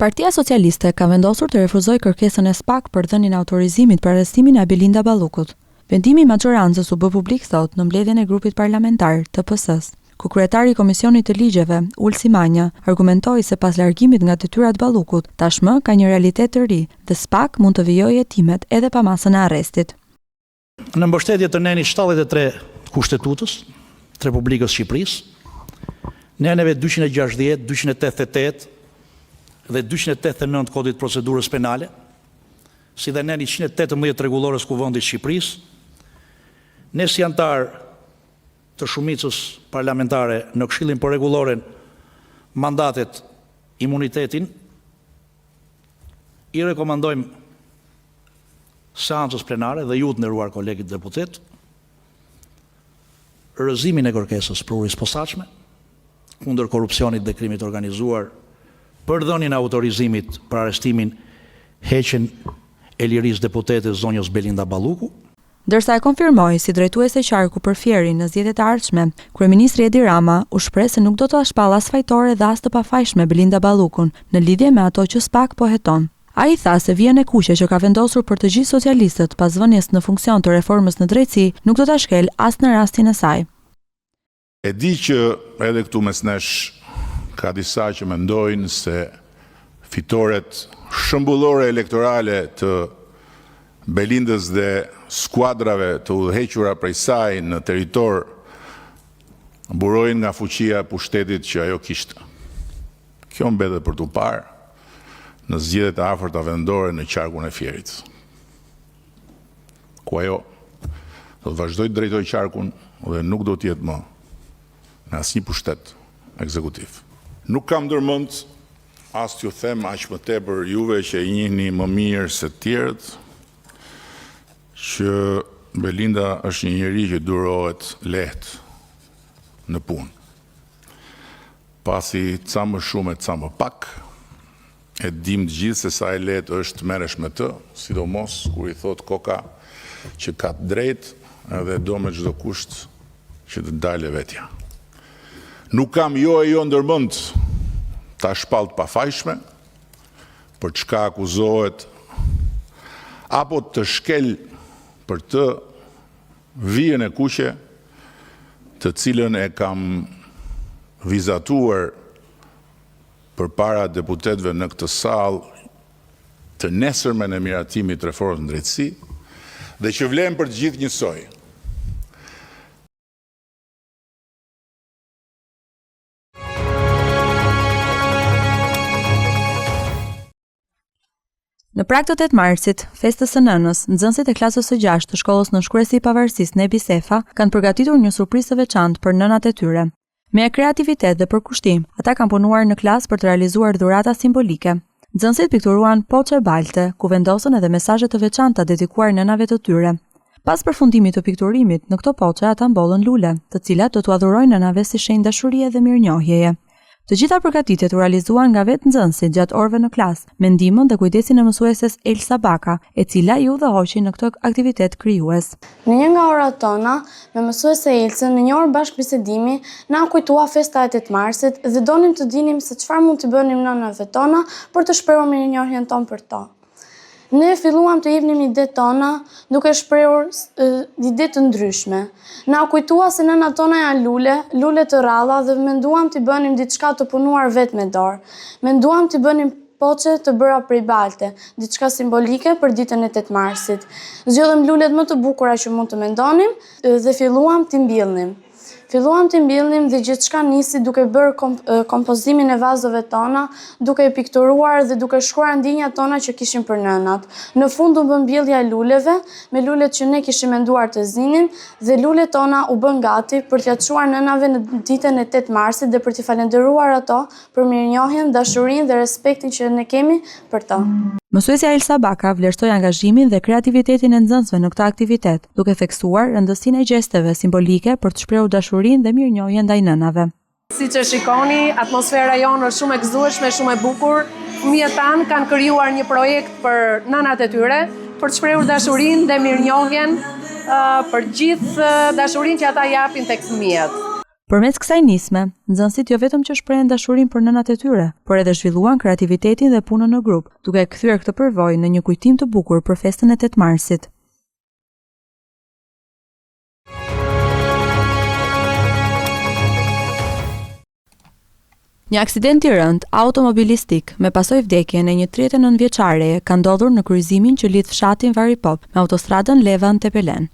Partia Socialiste ka vendosur të refuzojë kërkesën e SPAK për dhënien e autorizimit për arrestimin e Belinda Ballukut. Vendimi i maxhorancës u bë publik sot në mbledhjen e grupit parlamentar të PS-së, ku kryetari i Komisionit të Ligjeve, Ulsi Manja, argumentoi se pas largimit nga detyra të Ballukut, tashmë ka një realitet të ri dhe SPAK mund të vijojë hetimet edhe pa masën e arrestit. Në mbështetje të nenit 73 të Kushtetutës të Republikës së Shqipërisë, neneve 260, 288 dhe 289 të Kodit të Procedurës Penale, si dhe nenit 118 të Rregullores së Kuvendit të Shqipërisë, ne si anëtarë të shumicës parlamentare në Këshillin për Rregulloren, Mandatet, Imunitetin, i rekomandojmë seancës plenare dhe ju të nderuar kolegë deputetë, rrëzimin e kërkesës së Prokurorisë së Posaçme kundër korrupsionit dhe krimit të organizuar për dhënien e autorizimit për arrestimin, heqjen e lirisë deputetes zonjës Belinda Balluku. Ndërsa e konfirmoi si drejtuese qarku për Fierin në zgjedhjet e ardhshme, kryeministri Edi Rama u shpreh se nuk do ta shpallë as fajtore dhe as të pafajshme Belinda Ballukun në lidhje me ato që SPAK po heton. Ai tha se vijën e kuqe që ka vendosur për të gjithë socialistët pas vënies në funksion të reformës në drejtësi nuk do ta shkelë as në rastin e saj. E di që edhe këtu mes nesh ka disa që mendojnë se fitoret shembullore elektorale të Belindës dhe skuadrave të udhëhequra prej saj në territor burojnë nga fuqia e pushtetit që ajo kishte. Kjo mbetet për t'u parë në zgjedhjet e afërta vendore në qarkun e Fierit. ku ajo do të vazhdojë të drejtojë qarkun dhe nuk do të jetë më në asnjë pushtet ekzekutiv. Nuk kam ndërmend as t'ju them aq më tepër juve që e njihni më mirë se të tjerët, që Belinda është një njeri që durohet lehtë në punë. Pasi ca më shumë e ca më pak, E dimë të gjithë se sa e lehtë është të merresh me të, sidomos kur i thotë koka që ka të drejtë edhe do me çdo kusht që të dalë e vetja. Nuk kam jo e jo ndërmend ta shpall të pafajshme për çka akuzohet apo të shkel për të vijën e kuqe të cilën e kam vizatuar përpara deputetëve në këtë sallë të nesërmen e miratimit të reformës në drejtësi dhe që vlen për të gjithë njësoj. Në prag të 8 marsit, festës së nënës, nxënësit e klasës së 6 të shkollës Nënshkruesi i Pavarësisë Nebi Sefa kanë përgatitur një surprizë të veçantë për nënat e tyre. Me kreativitet dhe përkushtim, ata kanë punuar në klasë për të realizuar dhurata simbolike. Nxënësit pikturuan poçe balte, ku vendosën edhe mesazhe të veçanta dedikuar nënave të tyre. Pas përfundimit të pikturimit, në këto poçe ata mbollën lule, të cilat do t'ua dhurojnë nënave si shenjë dashurie dhe mirënjohjeje. Të gjitha përgatitjet u realizuan nga vetë nxënësit gjatë orëve në klasë, me ndihmën dhe kujdesin e mësueses Elsa Baka, e cila i udhëhoqi në këtë aktivitet krijues. Në një nga orët tona, me mësuese Elsën, në një orë bashkëbisedimi, na u kujtua festa e 8 marsit dhe donim të dinim se çfarë mund t'i bënim nënave tona për të shprehur mirënjohjen tonë për to. Ne filluam të jepnim idetë tona, duke shprehur ide të ndryshme. Na u kujtua se nënat tona janë lule, lule të rralla dhe menduam t'i bënim diçka të punuar vetë me dorë. Menduam t'i bënim poçe të bëra prej balte, diçka simbolike për ditën e 8 marsit. Zgjodhëm lulet më të bukura që mund të mendonim dhe filluam t'i mbillnim. Filluam t'i mbillnim dhe gjithçka nisi duke bërë kompozimin e vazove tona, duke e pikturuar dhe duke shkruar ndjenjat tona që kishim për nënat. Në fund u bë mbjellja e luleve, me lulet që ne kishim menduar të zinim, dhe lulet tona u bënë gati për t'ia çuar nënave në ditën e 8 marsit dhe për t'i falënderuar ato për mirënjohjen, dashurinë dhe respektin që ne kemi për to. Mësuesja Elsa Baka vlerësoi angazhimin dhe kreativitetin e nxënësve në këtë aktivitet, duke theksuar rëndësinë e gjesteve simbolike për të shprehur dashurinë dhe mirënjohjen ndaj nënave. Siç e shikoni, atmosfera jonë është shumë e gëzueshme, shumë e bukur. Fëmijët tanë kanë krijuar një projekt për nënat e tyre, për të shprehur dashurinë dhe mirënjohjen për gjithë dashurinë që ata japin tek fëmijët. Përmes kësaj nisme, nxënësit jo vetëm që shprehën dashurinë për nënat e tyre, por edhe zhvilluan kreativitetin dhe punën në grup, duke e kthyer këtë përvojë në një kujtim të bukur për festën e 8 marsit. Një aksident i rëndë automobilistik me pasojë vdekjen e një 39 vjeçareje ka ndodhur në kryqëzimin që lidh fshatin Varipop me autostradën Levan Tepelenë.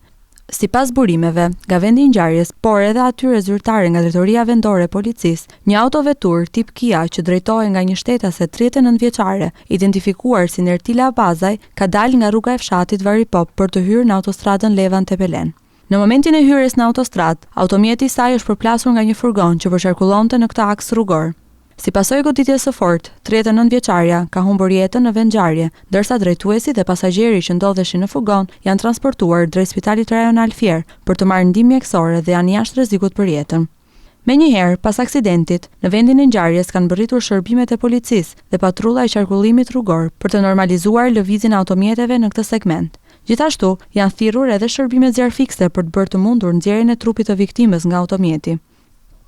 Sipas burimeve, nga vendi i ngjarjes, por edhe atyre zyrtare nga Drejtoria Vendore e Policisë, një autoveturë tip Kia që drejtohej nga një shtetase 39 vjeçare, identifikuar si Nertila Abazaj, ka dalë nga rruga e fshatit Varipop për të hyrë në autostradën Levan Tepelenë. Në momentin e hyrjes në autostradë, automjeti i saj është përplasur nga një furgon që po qarkullonte në këtë aks rrugor. Si pasojë e goditjes së fortë, 39 vjeçarja ka humbur jetën në vendngjarje, ndërsa drejtuesi dhe pasagjeri që ndodheshin në furgon janë transportuar drejt Spitalit Rajonal Fier për të marrë ndihmë mjekësore dhe janë jashtë rrezikut për jetën. Menjëherë, pas aksidentit, në vendin e ngjarjes kanë mbërritur shërbimet e policisë dhe patrulla e qarkullimit rrugor për të normalizuar lëvizjen e automjeteve në këtë segment. Gjithashtu, janë thirrur edhe shërbimet zjarrfikëse për të bërë të mundur nxjerrjen e trupit të viktimës nga automjeti.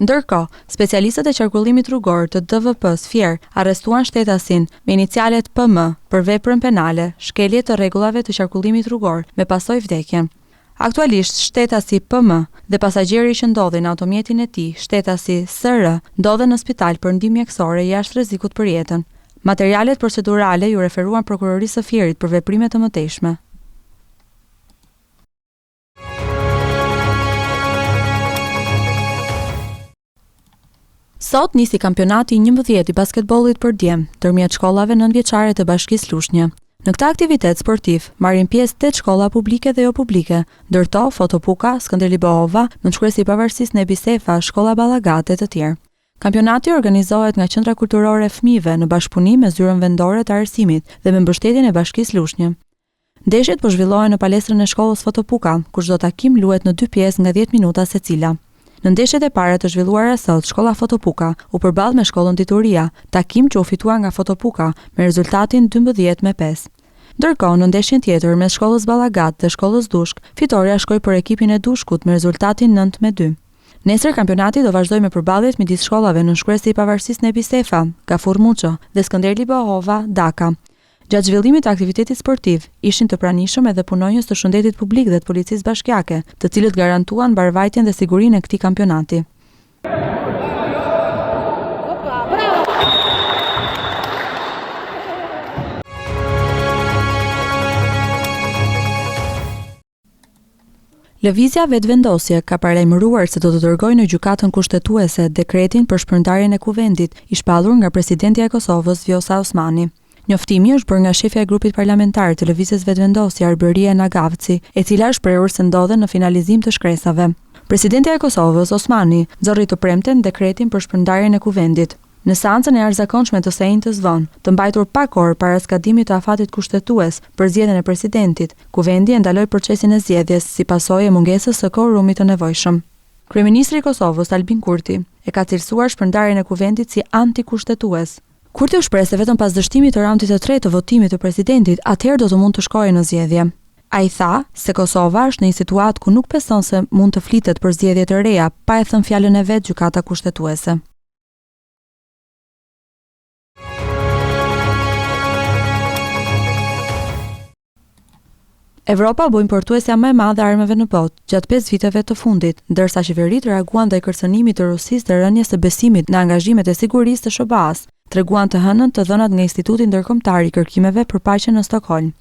Ndërkohë, specialistët e qarkullimit rrugor të DVP-së Fier arrestuan shtetasin me inicialet PM për veprën penale Shkelje të rregullave të qarkullimit rrugor me pasojë vdekjen. Aktualisht, shtetasi PM dhe pasagjeri që ndodhej në automjetin e tij, shtetasi SR, ndodhen në spital për ndihmë mjekësore jashtë rrezikut për jetën. Materialet procedurale iu referuan Prokurorisë së Fierit për veprime të mëtejshme. Sot nisi kampionati i 11 i basketbollit për djem, ndërmjet shkollave nëntëvjeçare të Bashkisë Lushnjë. Në këtë aktivitet sportiv marrin pjesë 8 shkolla publike dhe jo publike, ndër to Foto Puka, Skënder Libohova, Nënshkruesi i Pavarësisë Nebi Sefa, Shkolla Ballagat e të tjerë. Kampionati organizohet nga Qendra Kulturore e Fëmijëve në bashkëpunim me Zyrën Vendore të Arsimit dhe me mbështetjen e Bashkisë Lushnjë. Ndeshjet po zhvillohen në palestrën e shkollës Foto Puka, ku çdo takim luhet në dy pjesë nga 10 minuta secila. Në ndeshjet e para të zhvilluara sot, shkolla Foto Puka u përball me shkollën Dituria, takim që u fitua nga Foto Puka me rezultatin 12 me 5. Ndërkohë, në ndeshjen tjetër mes shkollës Ballagat dhe shkollës Dushk, fitorja shkoi për ekipin e Dushkut me rezultatin 9 me 2. Nesër kampionati do vazhdojë me përballjet midis shkollave Nënshkruesi i Pavarësisë Nebi Sefa, Gafurr Muço dhe Skënder Libohova, Daka. Gjatë zhvillimit të aktivitetit sportiv, ishin të pranishëm edhe punonjës të shëndetit publik dhe të policisë bashkiake, të cilët garantuan mbarëvajtjen dhe sigurinë e këtij kampionati. Lëvizja Vetëvendosje ka paralajmëruar se do të dërgojë në Gjykatën Kushtetuese dekretin për shpërndarjen e Kuvendit, i shpallur nga presidentja e Kosovës, Vjosa Osmani. Njoftimi është bërë nga shefja e grupit parlamentar të Lëvizjes Vetëvendosje, Arbërie Nagavci, e cila është shprehur se ndodhen në finalizim të shkresave. Presidentja e Kosovës, Osmani, nxorri të premten dekretin për shpërndarjen e Kuvendit. Në seancën e jashtëzakonshme të së enjtes vonë, të mbajtur pak orë para skadimit të afatit kushtetues për zgjedhjen e presidentit, Kuvendi e ndaloi procesin e zgjedhjes si pasojë e mungesës së kuorumit të nevojshëm. Kryeministri i Kosovës, Albin Kurti, e ka cilësuar shpërndarjen e Kuvendit si antikushtetues. Kurti u shpreh se vetëm pas dështimit të raundit të tretë të votimit të presidentit, atëherë do të mund të shkohej në zgjedhje. Ai tha se Kosova është në një situatë ku nuk beson se mund të flitet për zgjedhje të reja pa e thënë fjalën e vet Gjykata Kushtetuese. Evropa u bë importuesja më e madhe e armëve në botë gjatë 5 viteve të fundit, ndërsa qeveritë reaguan ndaj kërcënimit të Rusisë dhe rënies së besimit në angazhimet e sigurisë të SHBA-së, treguan të hënën të dhënat nga Instituti Ndërkombëtar i Kërkimeve për Paqen në Stockholm.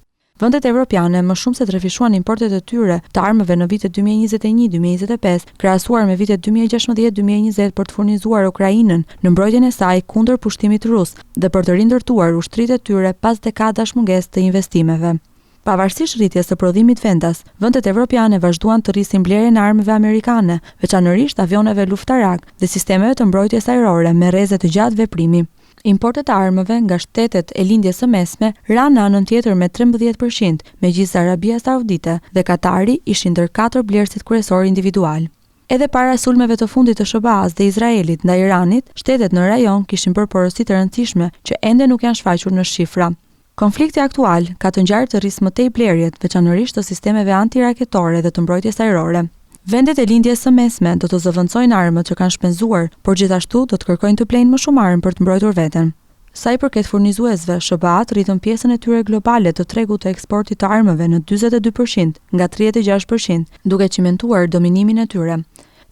Vendet evropiane më shumë se trefishuan importet e tyre të armëve në vitet 2021-2025, krahasuar me vitet 2016-2020 për të furnizuar Ukrainën në mbrojtjen e saj kundër pushtimit rus dhe për të rindërtuar ushtritë e tyre pas dekadash mungesë të investimeve. Pavarësisht rritjes së prodhimit vendas, vendet evropiane vazhduan të rrisin blerjen e armëve amerikane, veçanërisht avionëve luftarakë dhe sistemeve të mbrojtjes ajrore me rreze të gjatë veprimi. Importet e armëve nga shtetet e Lindjes së Mesme ranë në anën tjetër me 13%, megjithëse Arabia Saudite dhe Katari ishin ndër katër blerësit kryesorë individualë. Edhe para sulmeve të fundit të SHBA-së dhe Izraelit ndaj Iranit, shtetet në rajon kishin bërë porosi të rëndësishme që ende nuk janë shfaqur në shifra. Konflikti aktual ka të ngjarë të rrisë më tej blerjet, veçanërisht të sistemeve antiraketore dhe të mbrojtjes ajrore. Vendet e Lindjes së Mesme do të zëvendësojnë armët që kanë shpenzuar, por gjithashtu do të kërkojnë të blejnë më shumë armë për të mbrojtur veten. Sa i përket furnizuesve, SHBA-të rritën pjesën e tyre globale të tregut të eksportit të armëve në 42% nga 36%, duke çimentuar dominimin e tyre.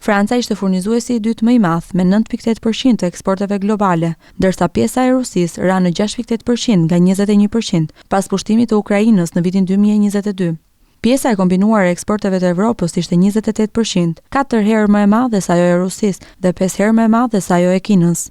Franca ishte furnizuesi i dytë më i madh, me 9.8% të eksporteve globale, ndërsa pjesa e Rusisë ra në 6.8% nga 21%, pas pushtimit të Ukrainës në vitin 2022. Pjesa e kombinuar e eksporteve të Evropës ishte 28%, katër herë më e madhe se ajo e Rusisë dhe 5 herë më e madhe se ajo e Kinës.